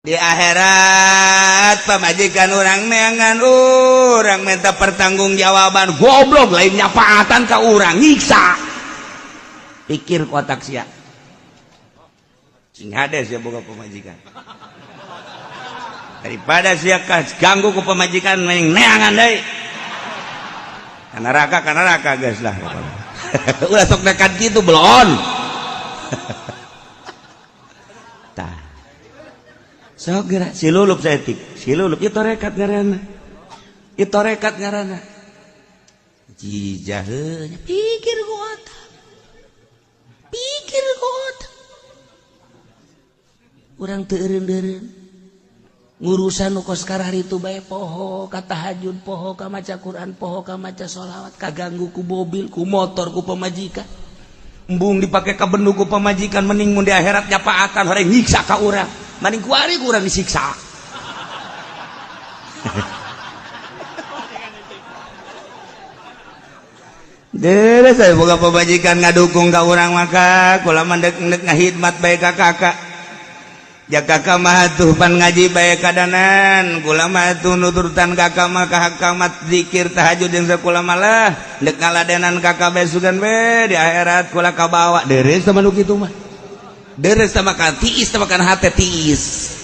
Di akhirat pamajikan urang neangan urang minta pertanggungjawaban, goblok, lain nyapaatan ka urang, nyiksa. Pikir kotak sia. Sing hade sia boga pamajikan. Daripada sia ganggu ku pamajikan, mending neangan deui. Ka neraka, ka neraka geus lah. Ulah sok dekat gitu belon. Tah. Sok geura si lulup saeutik. Si lulup ieu torekat ngaranna. Ieu torekat ngaranna. Jijah pikir ku otak. Pikir ku otak. Urang teu eureun-eureun. Ngurusan nu kos kararitu bae poho ka tahajud, poho ka maca Quran, poho ka maca sholawat, kaganggu ku mobil, ku motor, ku pamajikan. Embung dipake ka bendu ku pamajikan, mending mun di akhirat nyapaatan horeng nyiksa ka urang. Mending kuari ku urang disiksa. Deuh saya boga pamajikan ngadukung ka urang maka kula mah deuk ngahidmat bae ka kakak. Ja kakak mah tuh pan ngaji bae kadanan, kula mah tuh nuturtan kakak mah ka hakamat zikir tahajud jeung sakula malah deuk ngaladenan kakak bae sugan we di akhirat kula kabawa. Deres sama nu kitu mah. Deres sama kan tiis sama kan hate tiis.